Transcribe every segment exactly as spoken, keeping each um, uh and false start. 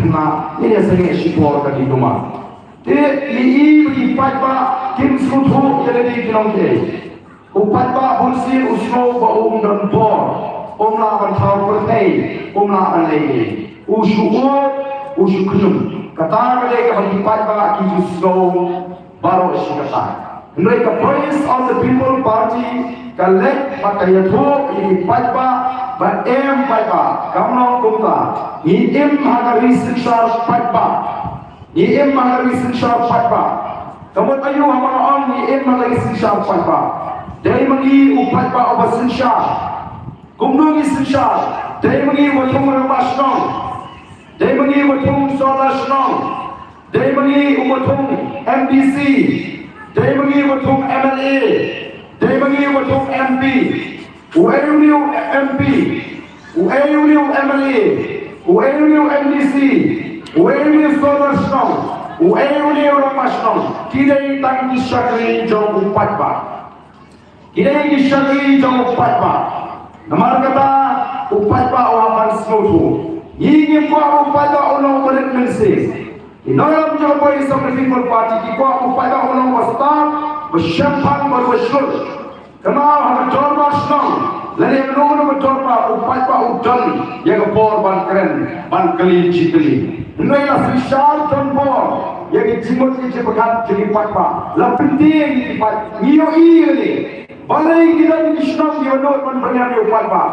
Nga, ngin ïa sangeh shipor ka dei kumno. Te ngi i ba ki paidbah kim sngewthuh ïa lade ki nongtei. U paidbah bunsien u sngew ba um don bor, um lah ban thaw pyrthei, um lah ban leh ei. U shu ur, u shu khñium. Kata ka dei kaba ki paidbah ki ju sngew baroh shi katta. Hynrei ka Voice of the People Party ka leit bad ka ïathuh ïa ki paidbah ba em paidbah, kam long kumta. Ngi im ha ka ri synshar paidbah. Ngi im ha ka ri synshar paidbah. Ka mut aïu haba nga ong ngi im ha ka ri synshar paidbah? Dei ma ngi u paidbah uba synshar. Kumno ngi synshar? Dei ma ngi uba thung rangbah shnong. Dei ma ngi uba thung sordar shnong. Dei ma ngi uba thung M D C. Dei ma ngi uba thung M L A. Dei ma ngi uba thung M P. Uei une u M P, uei une u M L A, uei une u M D C, uei une u sordar shnong, uei une u rangbah shnong. Ki dei tang ki shakri jong u paidbah. Ki dei ki shakri jong u paidbah. Namar kata u paidbah u hap ban sngewthuh. Ngi ngim kwah u paidbah u long uba rit mynsiem. Ki nongïalam jong ka Voice of the People Party ki kwah u paidbah u long uba stad, uba shemphang bad uba shlur. Kynmaw, ha ka dorbar shnong lane ha kano kano ka dorbar u paidbah u don ïa ka bor ban kren, ban kylli jingkylli. Hynrei la synshar don bor ïa ki jingmut ki jingpyrkhat jong ki paidbah. La pyntieng ïa ki paid, ngi ïohi ïa kane. Balei ki don ki shnong kiba nud ban byrngem ïa u paidbah?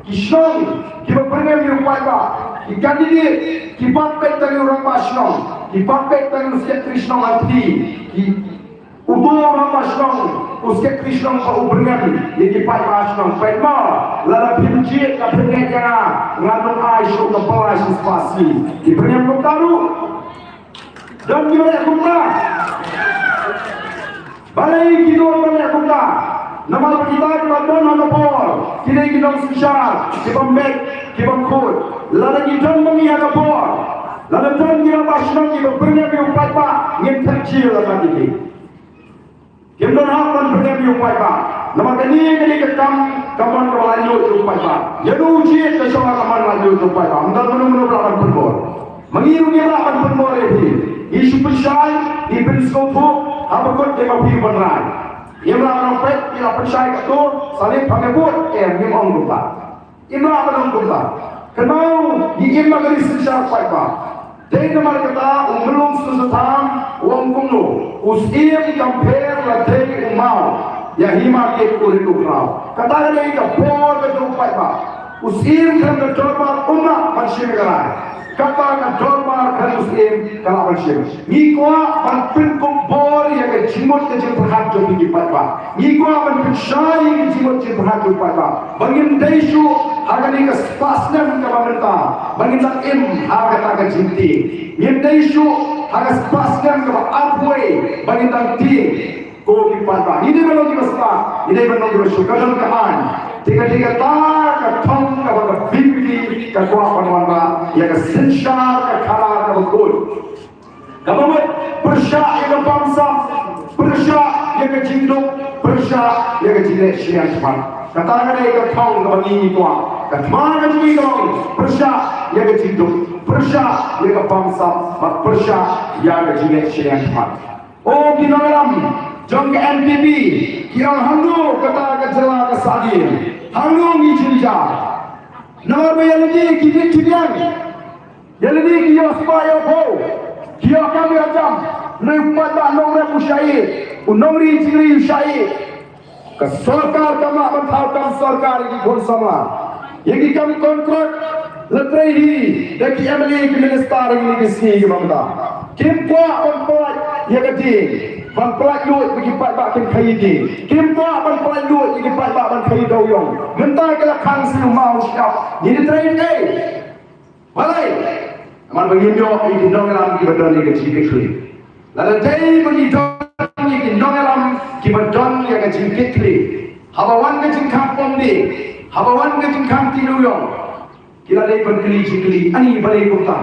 Ki shnong kiba byrngem ïa u paidbah, ki candidate ki bat beit tang ïa u rangbah shnong, ki bat beit tang ïa u secretary shnong ha kti, ki Uto u rangbah shnong, u secretary shnong ba u byrngem ïa ki paidbah shnong. Peit mo, lada phim jied, lada phim ngeit ïa nga, ngan ym ai shuh ka pala shi spah sngi. Ki byrngem kumta ruh. Don kiba leh kumta? Balei ki don ban leh kumta? Namar ba kita kiba don ha ka bor ki dei ki nongsynshar, kiba met, kiba khuid. Lada ki don ma ngi ha ka bor, lada don ki rangbah shnong kiba byrngem ïa u paidbah, ngin thep jail ïa ki. Kim don hok ban pynïap ïa u paidbah. Namar kane ka dei ka kam, ka mon kaba laitluid jong u paidbah. Ïa u jied ka shong ha ka mon laitluid jong u paidbah. Ym don mano mano ba lah ban pynbor. Ma ngi ruh ngim lah ban pynbor ïa phi. Ngi shu pynshai, ngi pynsngewthuh, haba kut dei ma phi ban rai. Ngim lah ban ong peit, ngi la pynshai katto, sa leit pha me vote, em, ngim ong kumta. Im lah ban ong kumta. Kynmaw, ngi im ha ka ri synshar paidbah. Dei namar kata u Myllung Sniawsahtham u ong kumno, u Syiem kam pher la dei u maw, ïa hi ma kit u rit u khraw. Kata ka dei ka bor ka jong u paidbah. U Syiem khlem da dorbar um lah ban shim ïa ka rai. Katba ka dorbar khlem u Syiem ka lah ban shim. Ngi kwah ban pynkup bor ïa ka jingmut ka jingpyrkhat jong ki paidbah. Ngi kwah ban pynshai ïa ka jingmut jingpyrkhat jong u paidbah. Ba ngim dei shuh ha kane ka spah snem kaba mynta ba ngin dang im ha kata ka jingtieng. Ngim dei shuh ha ka spah snem kaba arphew wei ba ngin dang tieng. Ko ki paidbah, ngi dei ban long kiba stad, ngi dei ban long kiba suk, ka don ka aiñ. Te ka dei kata ka thong kaba ka V P P ka kwah ban wanrah ïa ka synshar ka khadar kaba khuid. Kaba mut, pyrshah ïa ka bamsap, pyrshah ïa ka jingduk, pyrshah ïa ka jingleh shiliang shakhmat. Kata ka dei ka thong kaba ngi ngi kwah. Ka thma ka jong ngi ka long, pyrshah ïa ka jingduk, pyrshah ïa ka bamsap, bad pyrshah ïa ka jingleh shiliang shakhmat. O ki nongïalam jong ka N P P, ki ong hangno kata ka jylla ka sahdien, hangno ngi jynjar. Namar ba ïa lade ki dei ki liang. Ïa lade ki ïoh spah ïoh phew, ki ïoh kam ïoh jam. Hynrei u paidbah nongrep u shah ïeh, u nongri jingri u shah ïeh. Ka sorkar kam lah ban thaw kam sorkar ïa ki khun samla, ïa ki kam kontrak la trei hi da ki M L A, ki minister ïa kine ki sngi kiba mynta. Kim kwah ban pynlait ïa ka dieng, ban pynlait luid ïa ki paidbah kin khaïi dieng. Kim kwah ban pynlait luid ïa ki paidbah ban khaïi dewïong. Mynta ki la khang siew maw shyiap, ngi dei trei ei. Balei? Namar ba ngim ïoh ïa ki nongïalam kiba don ïa ka jingkitkhlieh. Lada dei ba ngi don ïa ki nongïalam kiba don ïa ka jingkitkhlieh, haba wan ka jingkhang pom dieng, haba wan ka jingkhang tih dewïong, ki la dei ban kylli jingkylli, ani balei kumta?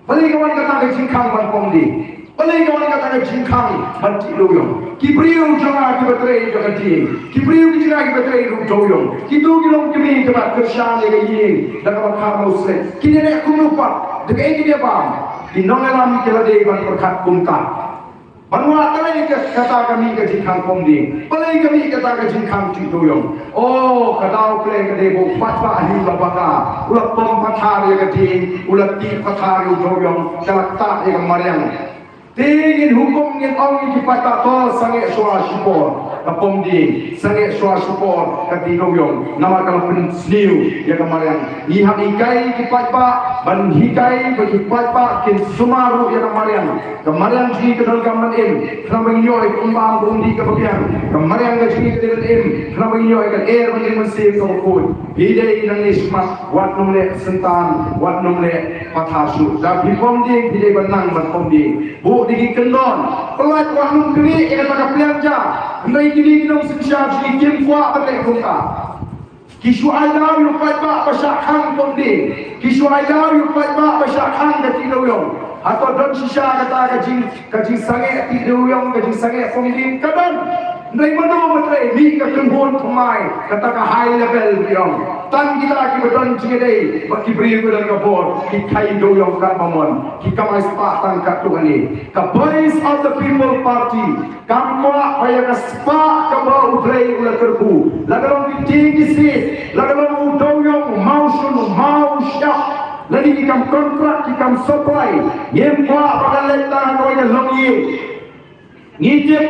Balei ka wan kata ka jingkhang ban pom dieng? Balei ka wan kata ka jingkhang ban tih dewïong? Ki briew jong nga kiba trei jong ka dieng, ki briew ki jong nga kiba trei ruh dewïong, kito ki long kmie kiba kyrshan ïa ka ïing da kaba kha mawsleh, kin ïaleh kumno pat? Te kaei kine ba ki nongïalam ki la dei ban pyrkhat kumta. Ban wad, balei kata ka mih ka jingkhang pom dieng, balei ka mih kata ka jingkhang tih dewïong. Oh, ka daw pyrshah ka dei ba u paidbah hi u la baka, u la pom pathar ïa ka dieng, u la tih pathar ïa u dewïong, ka la ktah ïa ka mariang. Te ngin hukum, ngin ong ïa ki paidbah to sangeh shuwa shipor ka pom dieng, sangeh shuwa shipor ka tih dewïong, namar ka la pynsniew ïa ka mariang. Ngi hap hikai ki paidbah, ban hikai ba ki paidbah kin sumar ruh ïa ka mariang. Ka mariang jong ngi ka donkam ban im, khnang ba ngin ïoh ïa ka um bam ka um dih kaba biang. Ka mariang ka jong ngi ka dei ban im, khnang ba ngin ïoh ïa ka lyer bad ïa ka mynsiem kaba khuid. Phi dei nangne shakhmat, wat nym leh syntan, wat nym leh pathar shuh. Da phi pom dieng, phi dei ban nang ban pom dieng. Buh da ki kyndon. Pyllait, wat nym knieh ïa kata ka pliang ja. Hynrei kine ki nongsynshar jong ngi kim kwah ban leh kumta. Ki shu ai daw ïa u paidbah ba shah khang pom dieng. Ki shu ai daw ïa u paidbah ba shah khang ka tih dewïong. Hato don shisha kata ka jing, ka jingsangeh tih dewïong, ka jingsangeh pom dieng? Ka don. Hynrei mano ba trei, mih ka kynhun thymmai, kata ka high level dewïong. Tang kita kiba don jingïadei bad ki briew ba don ka bor, ki khang dewïong katba mon, ki kamai spah tang katto katne. Ka Voice of the People Party kam kwah ba ïa ka spah kaba U Blei u la kyrkhu, la ka long ki tieng ki siej, la ka long u dewïong, u mawshun, u mawshyiap, lane ki kam kontrak, ki kam supply, ngim kwah ba kan leit tang ha kawei ka longïing. Ngi tip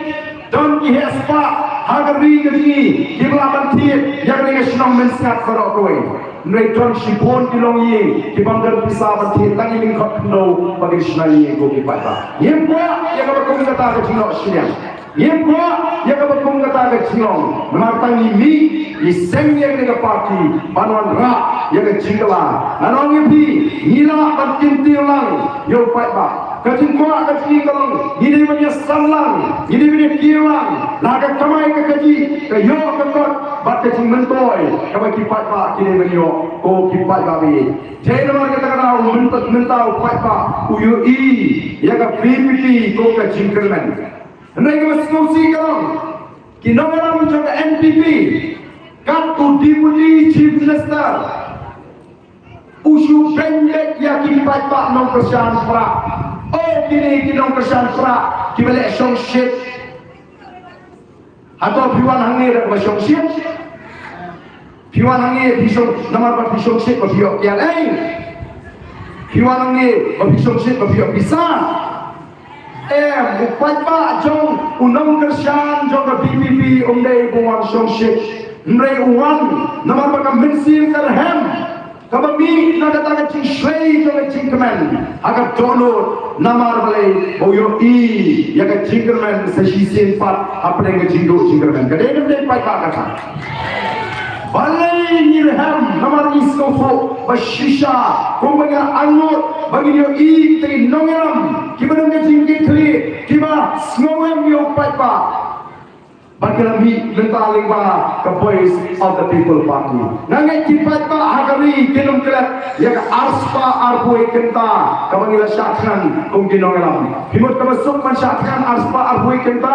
don ki heh spah ha ka ri ka jong ngi kiba lah ban thied ïa kane ka shnong Mynsngat baroh kawei. Hynrei don shibun ki longïing ki bym don pisa ban thied, tang ki lyngkhot khyndew ba kin shna ïing, ko ki paidbah. Ngim kwah ïa kaba kum kata ka jingnoh shiliang. Ngim kwah ïa kaba kum kata ka jinglong. Namar tang ngi mih, ngi seng ïa kane ka party ban wanrah ïa ka jingkylla. Ngan ong ïa phi, ngi lah ban kyntiew lang ïa u paidbah. Ka jingkwah ka jong ngi ka long, ngi dei ban ïasan lang, ngi dei ban ïakiew lang, la ka kamai ka kajih, ka ïoh ka kot bad ka jingmyntoi kaba ki paidbah ki dei ban ïoh, ko ki paidbah ba ïeit. Te namar kata ka daw mynta, mynta u paidbah u ïohi ïa ka V P P ko ka jingkyrmen. Hynrei kaba sngewsih ka long, ki nongïalam jong ka N P P, kat u Deputy Chief Minister u shu beiñ beit ïa ki paidbah nongkyrshan prah. Oh, kine ki nongkyrshan prah kiba leh shongshit. Hato phi wan hangne da kaba shongshit? Phi wan hangne phi shong, namar ba phi shongshit ba phi ïoh kiad ei? Phi wan hangne ba phi shongshit ba phi ïoh pisa? Em, u paidbah jong u nongkyrshan jong ka V P P um dei ba u wan shongshit. Hynrei u wan namar ba ka mynsiem ka rhem kaba mih na kata ka jingshlei jong ka jingkmen ha ka dohnud, namar balei? Ba u ïohi ïa ka jingkyrmen sa shisien pat hapdeng ka jingduh jingkyrmen. Ka dei ne ym dei paidbah kata? Balei ngi rhem? Namar ngi sngewthuh ba shisha kumba ngi angnud ba ngin ïohi kita ki nongïalam kiba don ka jingkitkhlieh, kiba sngew em ïa u paidbah. Ba ki la mih mynta lyngba ka Voice of the People Party. Nga ngeit ki paidbah ha ka ri kin ym klet ïa ka arspah arphew kynta kaba ngi la shah thngan kum ki nongïalam. Phi mut kaba suk ban shah thngan arspah arphew kynta?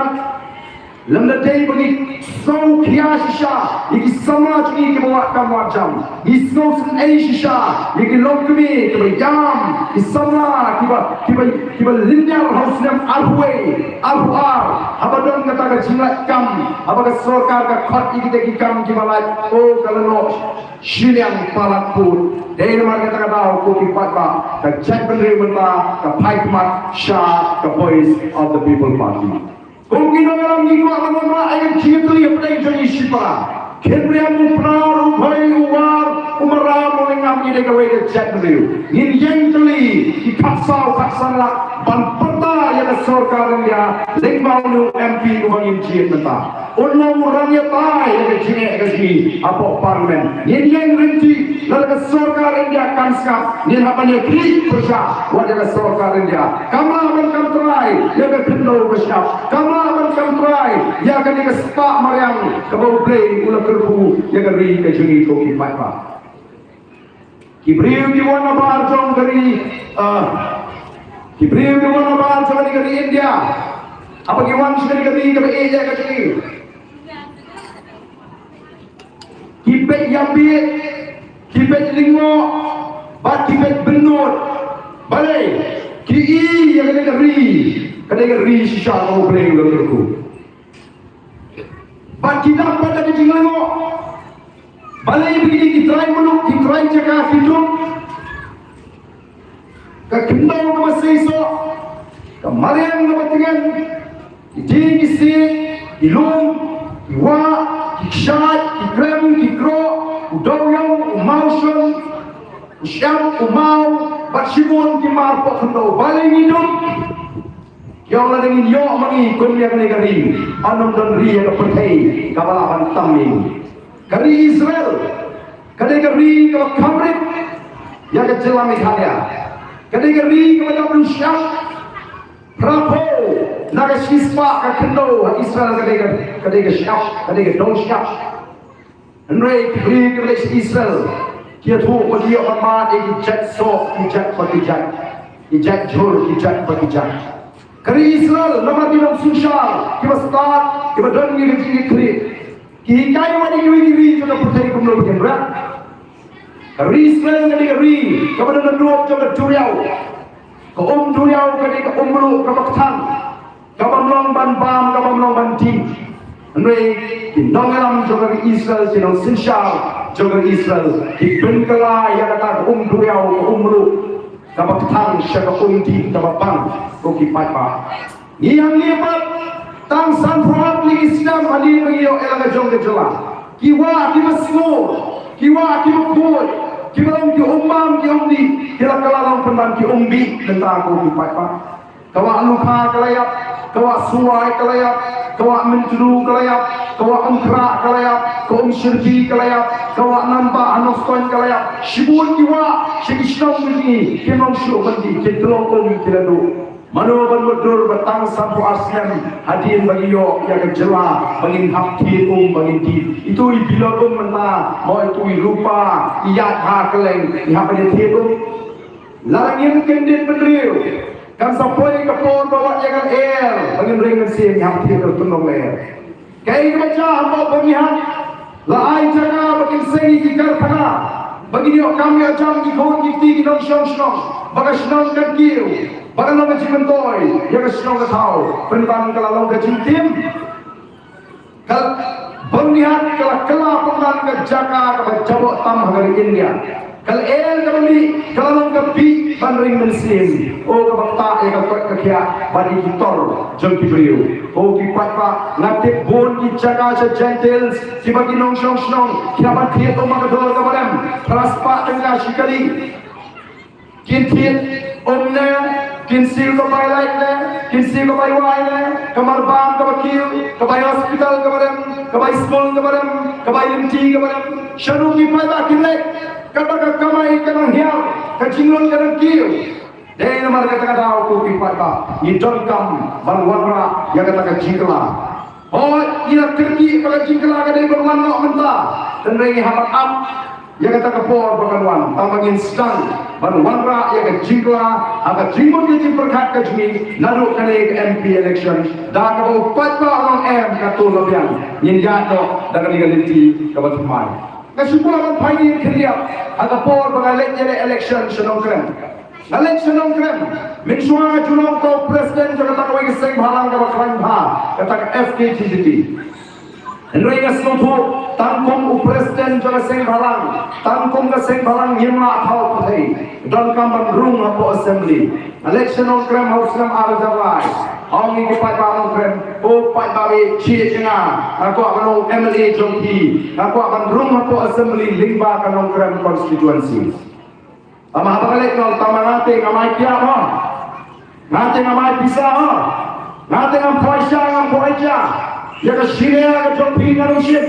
Lymda dei ba ngi sngew khia shisha ïa ki samla jong ngi kiba wad kam wad jam. Ngi sngewsynei shisha ïa ki longkmie kiba ïam, ki samla kiba, kiba, kiba lynñiar ha u snem arphew wei, arphew ar, haba don kata ka jinglait kam, haba ka sorkar ka khot ïa kita ki kam kiba lait, oh, ka la noh shiliang palat pud. Dei namar kata ka daw ko ki paidbah, ka jaitbynriew mynta ka phai khmat sha ka Voice of the People Party. Kum ki nongïalam ngi kwah ban wanrah ïa ka jingïatylli hapdeng jong ngi shipara. Khynriam u Pnar, u Bhoi, u War, u Maram, u Lyngngam, ngi dei kawei ka jaitbynriew. Ngin ïeng tylli ki khatsaw khatsan lak ban pyrta ïa ka sorkar India lyngba une u M P uba ngin jied mynta. Un long u rangïatai ïa ka jingeh ka jong ngi hapoh Parliament. Ngin ïeng ryntih, lada ka sorkar India kan sngap, ngin hap ban ïakynduh pyrshah wat ïa ka sorkar India. Kam lah ban kam trai ïa ka khyndew ba sngap. Kam lah ban kam trai ïa kane ka spah mariang kaba U Blei u la kyrkhu ïa ka ri ka jong ngi, ko ki paidbah. Ki briew ki wan na bar jong ka ri, ah, ki briew ki wan na bar jong ka ri India. Haba ki wan sha ka ri kaba ïeit ïa ka jong ngi, ki peit ïambieit, ki peit lyngngoh, bad ki peit bynnud. Balei ki ïa kane ka ri, kane ka ri shisha ka U Blei u la kyrkhu. Bad ki dap pat da ka jinglyngngoh. Balei ba kine ki trai muluk, ki trai jaka ki duk. Ka khyndew kaba seisoh, ka mariang kaba tngen, ki dieng ki siej, ki lum, ki wah, ki kshaid, ki krem, ki kroh, u dewiong, u mawshun, u shyiap, u maw, bad shibun ki mar poh khyndew. Balei ngi duk? Ki ong lada ngin ïoh ma ngi kum ïa kane ka ri, yn ym don ri ïa ka pyrthei kaba lah ban tam ïa ngi. Ka ri Israel, kane ka ri kaba kham rit ïa ka jylla Meghalaya. Kane ka ri kaba dap dushiang. Phraphew na ka shispah ka khyndew ha Israel kane ka, kane ka shyiap, kane ka dong shyiap. Hynrei ki briew kiba leit sha Israel ki ïathuh ba ki ïoh ban mad ïa ki jait soh, ki jait pa ki jait, ki jait jhur, ki jait pa ki jait. Ka ri Israel namar ki nongsynshar kiba stad, kiba don ïa ka jingïakynriah, ki hikai wat ïa kiwei ki ri jong ka pyrthei kumno ba kin rah. Ka ri Israel ka dei ka ri kaba don naduh jong ka duriaw. Ka um duriaw ka dei ka um mluh kaba kthang, kabym long ban bam, kabym long ban dih. Hynrei ki nongïalam jong ka ri Israel, ki nongsynshar jong ka ri Israel, ki pynkylla ïa kata ka um duriaw, ka um mluh kaba kthang sha ka um dih kaba bang, ko ki paidbah. Ngi hangne pat tang sanphew ar tylli ki snem hadien ba ngi ïoh ïa la ka jong ka jylla. Ki wah kiba sngur, ki wah kiba khuid, kiba long ki um bam ki um dih, ki la kylla long pynban ki um bih mynta, ko ki paidbah. Ka wah Lukha ka la ïap, ka wah Suai ka la ïap, ka wah Myntdu ka la ïap, ka wah Umkhrah ka la ïap, ka um Shyrpi ka la ïap, ka wah Nanbah ha Nongstoiñ ka la ïap. Shibun ki wah sha ki shnong ki, kim long shuh ban dih, ki tlong um ki la duh. Mano ban mutdur ba tang sanphew ar snem hadien ba ngi ïoh ïa ka jylla ba ngin hap thied um ba ngin dih? Ito i bilor um mynta, mo ito i rupa, i ïaid ha kylleng, ngi hap ban ïa thied um. Lada ngim kyndit bynriew, kan sa poi ka por ba wat ïa ka lyer ba ngin ring mynsiem, ngi hap thied um, pynlong lyer. Kaei kaba jia ha Byrnihat? La ai jaka ba kin seng ïa ki karkhana, ba kin ïoh kam ïoh jam ki khun ki kti ki nongshong shnong, ba ka shnong kan kiew, ba kan long ka jingmyntoi ïa ka shnong ka thaw. Pynban ka la long ka jingtim. Ka Byrnihat ka la kylla pynban ka jaka kaba jaboh tam ha ka ri India. Ka lyer kaba mih ka la long ka bih ban ring mynsiem, o kaba ktah ïa ka koit ka khiah bad ïa ki tor jong ki briew. Ko ki paidbah, nga tip bun ki jaka sha Jaintia Hills kiba ki nongshong shnong ki hap ban thied um ha ka dor kaba rem, phra spah tyngka shi kali. Kin thied um ne, kin siew ka bai lait ne, kin siew ka bai wai ne, ka marbam kaba kiew, ka bai hospital kaba rem, ka bai skul kaba rem, ka bai lynti kaba rem. Shano ki paidbah kin leit? Kata ka kamai ka nang hiar, ka jinglut ka nang kiew. Dei namar kata ka daw, ko ki paidbah, ngi donkam ban wanrah ïa kata ka jingkylla. Hooid, ngi la kyrkieh ba ka jingkylla ka dei ban wan noh mynta, hynrei ngi hap ban ap ïa kata ka por ba kan wan, tang ba ngin sdang ban wanrah ïa ka jingkylla ha ka jingmut ka jingpyrkhat ka jong ngi naduh kane ka M P election. Da kaba u paidbah u ong em, katto la biang, ngin ïaid noh da kane ka lynti kaba thymmai. Nga shu kwah ban phai ïa ka khyndiat ha ka por ba nga leit ïaleh election sha Nongkrem. Nga leit sha Nongkrem, mynshuwa nga ju long u president jong kata kawei ka seng bhalang kaba khlaiñ bha, kata ka F K G G P. Hynrei nga sngewthuh, tang kum u president jong ka seng bhalang, tang kum ka seng bhalang ngim lah thaw pyrthei, donkam ban rung hapoh assembly. Nga leit sha Nongkrem ha u snem ar hajar lai. Ong ïa ki paidbah Nongkrem, o paidbah, jied ïa nga, nga kwah ban long M L A jong phi, nga kwah ban rung hapoh assembly lyngba ka Nongkrem constituency. Tangba haba nga leit noh, tangba nga te ngam ai kiad mo, nga te ngam ai pisa mo, nga te ngam poi sha, ngam poi sha. Ïa ka shiliang ka jong phi nga rung shim,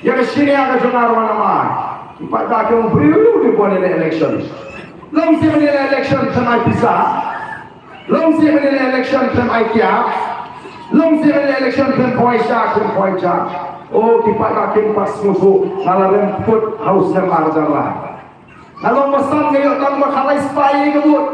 ïa ka shiliang ka jong nga ruh ngam ai. Ki paidbah ki ong, briew dei ban ïaleh election. Long sien ban ïaleh election khlem ai pisa. Long sien ban ïaleh election khlem ai kiad. Long sien ban ïaleh election khlem poi sha, khlem poi sha. O ki paidbah, kim pat sngewthuh, nga la rem kput ha u snem ar hajar lai. Nga long basan, nga ïoh tang ba khatlai spah ïa ka vote.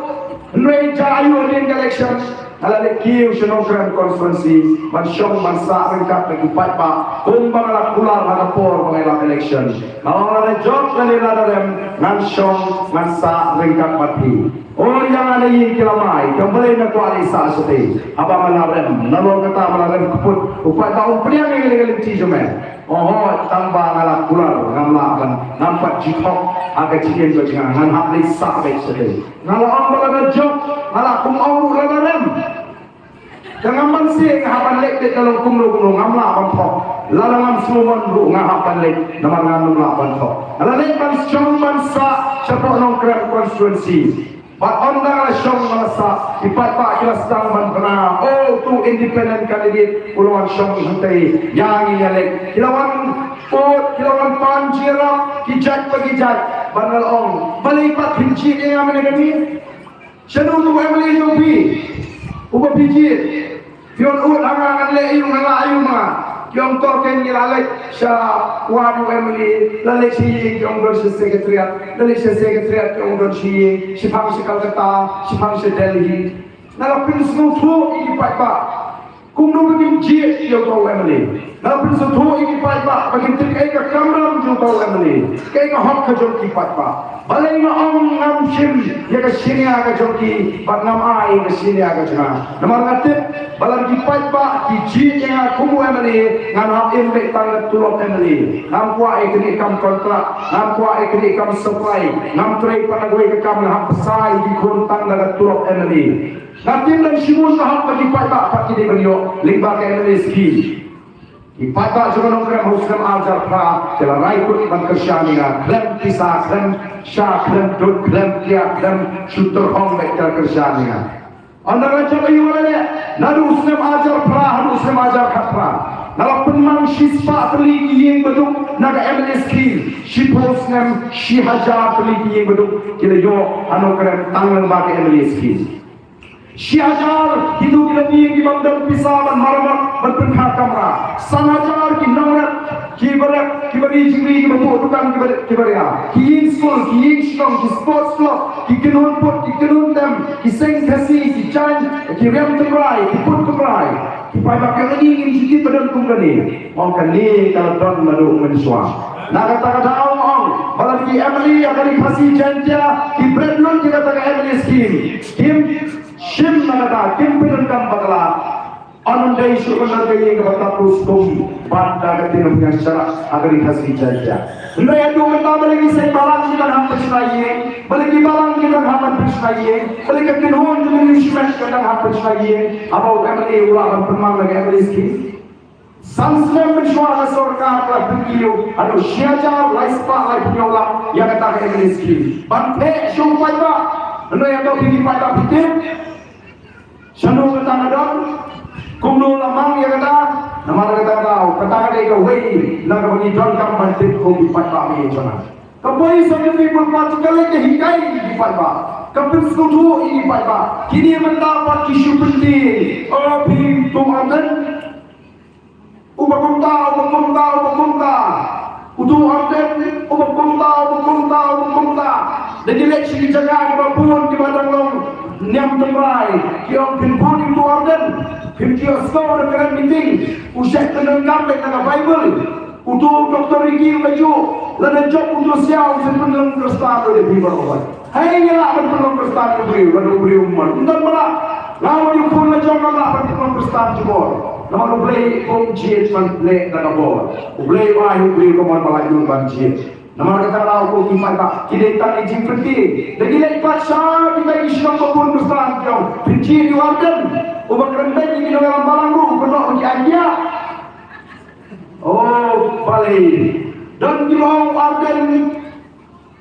Hynrei jia aïu hadien ka election? Nga la leit kiew sha Nongkrem constituency ban shong ban sah ryngkat bad ki paidbah kumba nga la kular ha ka por ba ngi lap election. Nga ong lada jop lane lada rem ngan shong ngan sah ryngkat bad phi. O ïa nga na ïing ki la mai, kam balei me kwah leit sah shatei? Haba nga la rem, nalor kata ba la rem kput, u paidbah um pdiang ïa ka lynti jong me. Oho, tang ba nga la kular, ngam lah ban, ngam pat ju thok ha ka jingim ka jong nga, ngan hap leit sah beit shatei. Nga la ong ba lada jop, nga la kum ong ruh lada rem. Te ngam banse nga hap ban leit beit na long kumno kumno, ngam lah ban thok. Lada ngam sngewmon ruh nga hap ban leit namar ngam lah ban thok. Nga la leit ban shong ban sah shapoh Nongkrem constituency. Bad ynda nga la shong nga la sah, ki paidbah ki la sdang ban bna, o, utu independent candidate u la wan shong hangtei, ïa ngi ïaleit. Ki la wan pud, ki la wan pan jingïarap, ki jait pa ki jait. Bad nga la ong, balei pat phim jied ïa nga mynne kane? Shano utu u MLA jong phi uba phi jied? Phi wan ud ha nga, ngan leh aïu, ngan lah aïu ma nga? Ki ong to kein ngi la leit sha ward u MLA, la leit sha ïing, ki ong don sha secretariat, la leit sha secretariat, ki ong don sha ïing, shiphang sha Calcutta, shiphang sha Delhi. Nga la pynsngewthuh ïa ki paidbah kumno ba kim jied ïa uto u MLA. Nga la pynsngewthuh ïa ki paidbah ba kim tip kaei ka kamram jong uto u MLA, kaei ka hok ka jong ki paidbah. Balei nga ong ngam shim ïa ka shin ïa ka jong ki bad ngam ai ïa ka shin ïa ka jong nga? Namar nga tip ba lada ki paidbah ki jied ïa nga kum u MLA, ngan hap im beit tang ka tulop MLA. Ngam kwah ïa kane ka kam kontrak, ngam kwah ïa kane ka kam supply, ngam trei pat na kawei ka kam, nga hap bsa ïa ki khun tang da ka tulop MLA. Nga tip dang shibun ka hok ba ki paidbah pat ki dei ban ïoh lyngba ka MLA scheme. Ki paidbah jong ka Nongkrem ha u snem arhajar phra ki la rai kut ban kyrshan ïa nga, khlem pisa, khlem sha, khlem dud, khlem kiad, khlem shu tyrhong beit, ki la kyrshan ïa nga. Ynda nga jop aïu nga la leh, naduh u snem arhajar phra haduh u snem arhajar khatphra, nga la pynmang shispah tylli ki ïing ba duk na ka MLA scheme. Shiphew snem, shi hajar tylli ki ïing ba duk ki la ïoh ha Nongkrem tang lyngba ka MLA scheme. Shi hajar kito ki la mih ki bym don pisa ban maramot ban pynkha kamra. San hajar ki nongrep, ki barep, ki bari jingri, ki ba buh dukan, ki ba, ki baria. Ki ïing skul, ki ïing shnong, ki sports club, ki kynhun put, ki kynhun dem, ki seng Khasi, ki jaiñ, ki riam tynrai, ki put tynrai. Ki paidbah ki ong, ngi ngim ju tip ba don kum kane. Ong kane ka la don naduh mynshuwa. Na kata ka daw ong, ba la ki MLA ha ka Ri Khasi Jaiñtia ki bret lut ïa kata ka MLA scheme. Kim shim na kata, kim pyndonkam bakla. Ym dei shuh ban don ka ïing kaba tap skum bad da ka tin u pynïaid sharak ha ka Ri Khasi Jaiñtia. Hynrei haduh mynta balei ki seng balang ki dang hap pynshna ïing, balei ki balang ki dang hap ban pynshna ïing, balei ka kynhun jong ki shimet ki dang hap pynshna ïing, haba u MLA u lah ban pynmang da ka MLA scheme. San snem mynshuwa ka sorkar ka la pynkiew haduh shi hajar lai spah laiphew hynñiew lak ïa kata ka MLA scheme. Ban theh sha u paidbah. Hynrei ïa kata phi ki paidbah phi tip shano kata ka don, kumno la mang ïa kata. Namar kata ka daw, kata ka dei kawei na kaba ngi donkam ban tip ko ki paidbah, ïa jong nga. Ka Voice of the People Party ka leit ka hikai ïa ki paidbah, ka pynsngewthuh ïa ki paidbah. Kine mynta pat ki shu pyntieng, o phi tu Ardent. Uba kumta, uba kumta, uba kumta. Utu Ardent, uba kumta, uba kumta, uba kumta. Da ki leit sha ki jaka kiba bun kiba dang long niam tynrai, ki ong phin bun ïa utu Ardent. Phin ïohsngew da ka kren meeting, u shait pyndonkam beit na ka Baibl. Utu Doktor Ricky u la ju, lada jop utu Siaw u shu pynlong Khristan u dei phi baroh. Hei, ngi lah ban pynlong Khristan ïa u briew, lada u briew u mon. Ym don ba lah. Nga wat ïa u khun la jong ngam lah ban pynlong Khristan jubor. Namar U Blei um jied ban leh da ka bor. U Blei u ai u briew ka mon ba lah ïoh ban jied. Namar kata ka daw ko ki paidbah, ki dei tang ki jingpyntieng. Da ki leit pat sha kitai ki shnong ba bun Khristan ki ong phin jied ïa u Ardent. Uba kren beit ïa ki nongïalam balang ruh u kynnoh ba ki ain kiad. Oh, balei? Don kiba ong u Ardent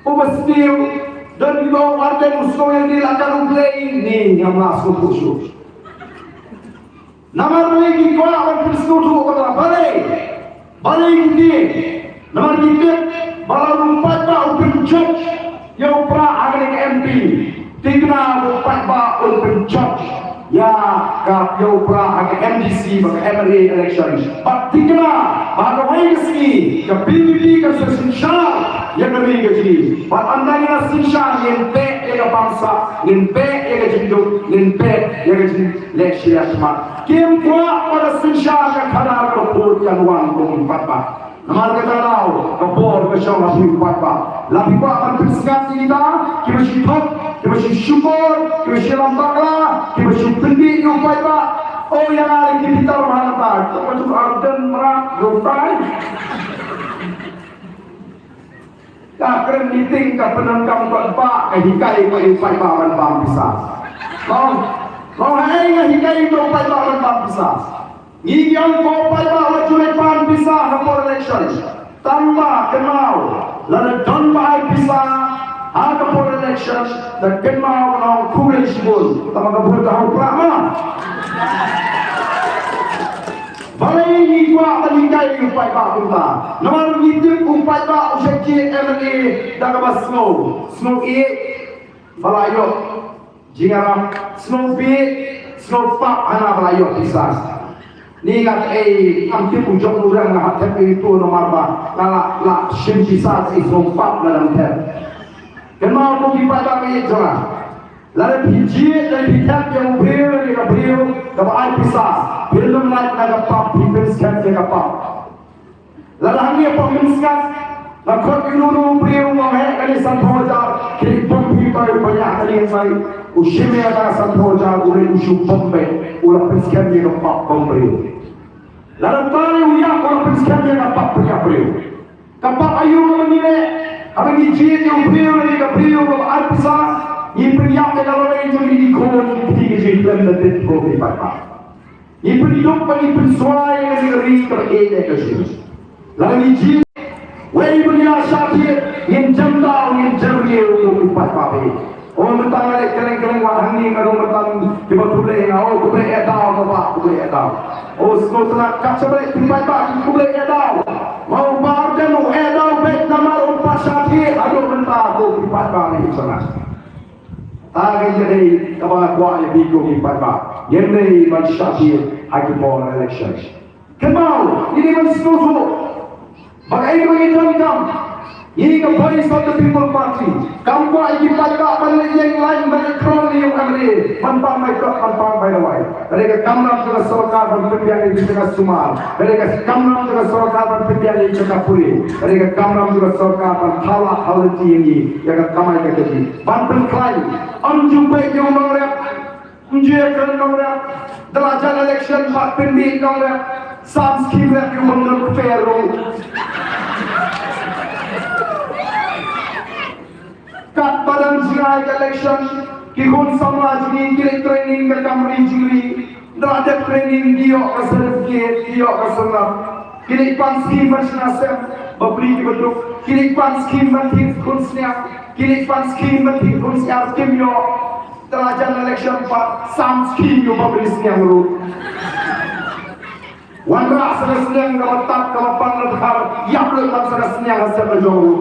uba sniew, don kiba ong u Ardent u sngew ïalade la kat U Blei, ni ngam lah sngewthuh shuh. Namar balei ki kwah ban pynsngewthuh bakla, balei? Balei ki tieng? Namar ki tip ba lada u paidbah u pynjop ïa u Prah ha kane ka MP, thikna ba u paidbah un pynjop Ïa ka ïa u Prah ha ka M D C bad ka M L A election. Bad thikna ba ha kawei ka sngi ka P P P kan sa synshar ïa ka ri ka jong. Bad ynda ngin synshar ngin peit ïa ka bamsap, ngin peit ïa ka jingduk, ngin peit ïa ka jingleh shiliang khmat. Kim kwah ba ka synshar ka khadar ka pud kan wan kum pat ba. Namar kata ka daw ka bor ka shong ha phi u paidbah. La phi kwah ban pynsngat ïa kita kiba shu thok, kiba shu shukor, kiba shu lam bakla, kiba shu pyndih ïa u paidbah. Oh, ïa nga lei ki bitar ma hangta. Ka tu arden mrak, dotai. Ka kren meeting ka pyndonkam ka ba ka hikai ka ïa u paidbah ban bam pisa. Long, long hai nga hikai ka u paidbah ban bam pisa. Ngi ki ong ko paidbah wat ju leit pan pisa ha por election. Tang ba kynmaw lada don ba ai pisa ha ka por election, da kynmaw ban ong khublei shibun. Tang ba ka vote ka hau prah ma. Balei ngi kwah ban hikai ïa u paidbah kumta? Namar ngi tip u paidbah u shah jied M L A da kaba sngew, sngew ïeit ba la ïoh. Jingïarap, sngew bieit, sngew pap hana ba la ïoh pisa. Ni nga ei, ngam tip u jong u rang nga hap thep ïa u tu namar ba nga la, la shim pisa ei, sngew pap nga dang thep. Kynmaw ko ki paidbah ïeit jong nga. Lada phi jied, lada phi thep ïa u briew, lada ka briew kaba ai pisa, phi lum lait na ka pap, phi pynskhem ïa ka pap. Lada hangne hapoh Mynsngat nga khot ïa uno uno u briew, nga ong heh kane sanphew hajar, khie bom hi, bai u baniah kane ngai. U shim ïa kata sanphew hajar, u leit u shu bom beit, u la pynskhem ïa ka pap bom briew. Lada tai u ïap, u la pynskhem ïa ka pap baniah briew. Ka pap aïu kaba ngi leh? Haba ngi jied ïa u briew lane ka briew kaba ai pisa, ngi pynïap ïa ka lawei jong ngi, ngi khun, ngi kti ka jingkhlem da tip ko ki paidbah. Ngi pynduk bad ngi pynswai ïa ka ri kaba ïeit ïa ka jong ngi. Lada ngi jied, wei ba ngi la shah thied, ngin jem daw, ngin jem riew, ko ki paidbah. O mynta nga leh kylleng kylleng wat hangne nga rung mynta kiba khublei nga, o khublei eh daw, kaba khublei eh daw. O sngewtynnat, kat shaba leit ki paidbah ki khublei eh daw. Ma u Bah Ardent u eh daw beit namar um pat shah thied haduh mynta, ko ki paidbah, ïeit jong nga. Ta ka ïa dei kaba nga kwah ïa phi ko ki paidbah. Ngim dei ban shah thied ha ki por election. Kynmaw, ngi dei ban sngewthuh ba kaei kaba ngi donkam. Ngi ka Voice of the People Party kam kwah ïa ki paidbah ban leit ïeng lain ban leit khroh ïa u M L A ban pang mai tok ban pang bai lawai. Ka dei ka kamram jong ka sorkar ban pynbiang ïa ki jaka sumar. Ka dei ka kamram jong ka sorkar ban pynbiang ïa ki jaka pule. Ka dei ka kamram jong ka sorkar ban thaw lad thaw lynti ïa ngi ïa ka kamai ka kajih. Ban pynkhlaiñ. Ym ju peit ïa u nongrep. Ym ju ïa kren nongrep. Da la jan election pat pynbieit nongrep. Sam skim rep ïa u bym don kper ruh. Katba dang jngai ka election, ki khun samla jong ngi ki leit training ka kam ri jong ngi. Da la dep training ki ïoh ka certificate, ki ïoh ka syrngap. Ki leit pan skim ban shna sem bapli kiba duk. Ki leit pan skim ban thied khun sniang. Ki leit pan skim ban thied khun sniang, kim ïoh. Da la jan election pat sam skim ïa u bapli sniang ruh. Wanrah sa ka sniang kaba tad kaba pang na dkhar, ïap lut pat sa ka sniang ha sem la jong ruh.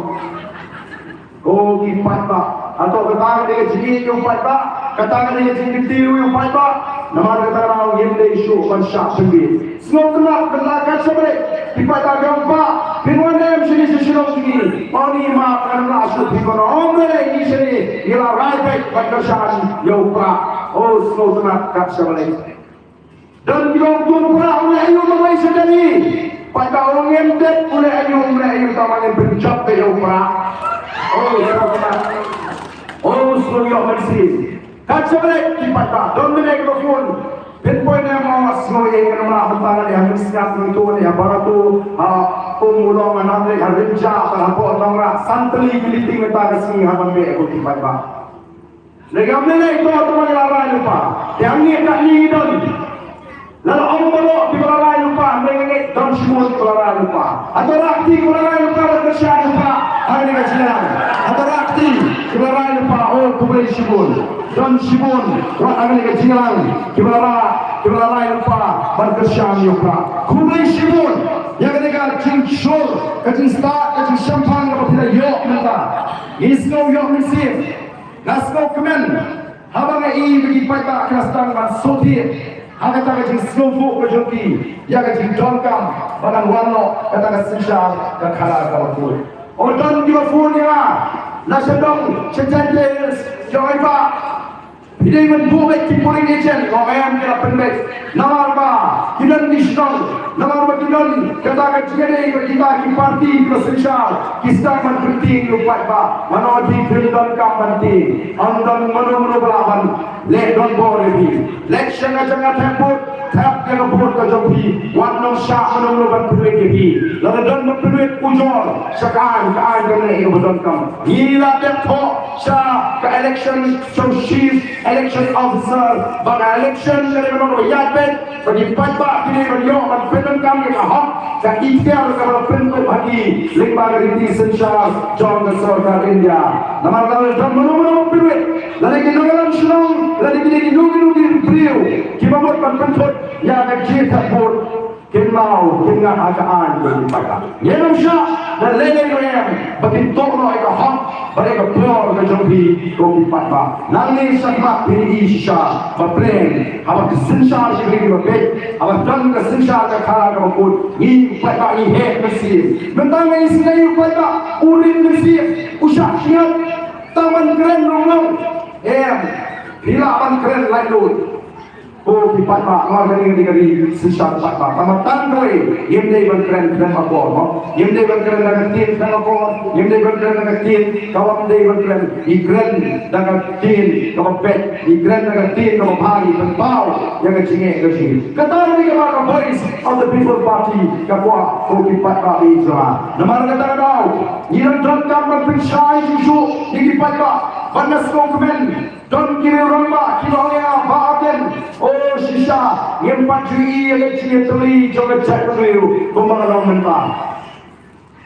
Ko ki paidbah, hato kata ka dei ka jingïeit ïa u paidbah? Kata ka dei ka jingkyntiew ïa u paidbah? Namar kata ka daw ngim dei shuh ban shah pynbieit. Sngewtynnat, kynmaw kat shaba leit ki paidbah ki ong, Bah, phin wan ne em shane sha shnong jong ngi? Ong, i ma, kan lah shuh phi ban ong, ym lei, ngi shane ngi la rai beit ban kyrshan ïa u Prah. O sngewtynnat, kat shaba leit. Don ki ong, u Prah u leh aïu tang wei sha Delhi? Paidbah ong, ngim tip u leh aïu, u leh aïu, tang ba ngin pynjop beit ïa u Prah. O sngewtynnat. O sngew ïoh mynsiem. Kat shaba leit ki paidbah, don mynne kiba phone. Phin poi ne em, ong, sngew ïa nga, nga ym lah mynta, nga dei ha Mynsngat, nga tu, nga dei ha Barato, ha Ummulong, nga dei ha Rynjah, hapoh Nongrah, san tylli ki meeting mynta ka sngi ha ban beh, ko ki paidbah. Lei kam lei lei to, to ngi la rai lypa. Te hangne katne ngi don. Lada ong baroh kiba la rai lypa, hynrei nga ngeit don shibun kiba la rai lypa. Hato rah kti kiba la rai lypa ban kyrshan ïa u Prah ha kane ka jingïalang? Hato rah kti kiba la rai lypa? O khublei shibun. Don shibun wat ha kane ka jingïalang kiba la rai, kiba la rai lypa ban kyrshan ïa u Prah. Khublei shibun ïa kane ka jingshur, ka jingstad, ka jingshemphang kaba phi la ïoh mynta. Ngi sngew ïoh mynsiem. Nga sngewkmen. Haba nga ïohi ba ki paidbah ki la sdang ban sngewthuh ha kata ka jingsngewthuh ka jong ki ïa ka jingdonkam ba ngan wan noh kata ka synshar ka khadar kaba kut. O don kiba phone ïa nga na sha dong sha Jaintia Hills, ki ong, "Bah, phi dei ban buh beit ki polling agent." Nga ong, "Em, ki la pynbeit." Namar ba ki don ki shnong, namar ba ki don kata ka jingïadei ba kita ki parti kiba synshar ki sdang ban pyntieng ïa u paidbah. Mano ki phim donkam ban tieng? Ym don mano mano ba lah ban leh donbor ïa phi. Leit sha ka jaka thep vote, thep ïa ka vote ka jong phi. Wat nang shah mano mano ban pynwit ïa phi. Lada don ban pynwit, ujor sha ka aiñ, ka aiñ kan leh ïa kaba donkam. Ngi la dep thoh sha ka election, sha u chief election officer ba ka election ka dei ban long kaba ïaid beit, ba ki paidbah ki dei ban ïoh ban pyndonkam ïa ka hok, ka iktiar kaba la pynkup ha ki lyngba ka riti synshar jong ka sorkar India. Namar lada don mano mano ban pynwit, lada ki nongïalam shnong, lada ki dei kino kino ki briew kiba mut ban pynthut ïa ka jingthep vote, kin mut kin ngat ha ka aiñ ka jong ki paidbah. Ngim shah da lei lei ruh em ba kin tuh noh ïa ka hok bad ïa ka por ka jong phi ko ki paidbah. Nangne shakhmat phin ïohi shisha ba pleng haba ki synshar ki briew kiba beit, haba don ka synshar ka khadar kaba kut, ngi paidbah ngi heh mynsiem. Mynta ngi sngew ïa u paidbah u rit mynsiem, u shah shngat, tang ban kren ruh long. Em, phi lah ban kren laitluid. Ko ki paidbah, nga kane ka dei ka ri synshar paidbah. Tang ba tang kawei, ngim dei ban kren khlem akor, mo. Ngim dei ban kren da ka ktien khlem akor, ngim dei ban kren da ka ktien kaba ym dei ban kren. Ngi kren da ka ktien kaba beit, ngi kren da ka ktien kaba bha, ngi pynpaw ïa ka jingeh ka jong ngi. Kata ka dei kaba ka Voice of the People Party ka kwah, ko ki paidbah jong nga. Namar kata ka daw ngi dang donkam ban pynshai shuh shuh ïa ki paidbah ban da sngewkmen. Don ki rangbah kiba ong ïa nga, Bah Aten, o shisha ngim pat ju ïohi ïa ka jingïatylli jong ka jaitbynriew kumba ka long mynta.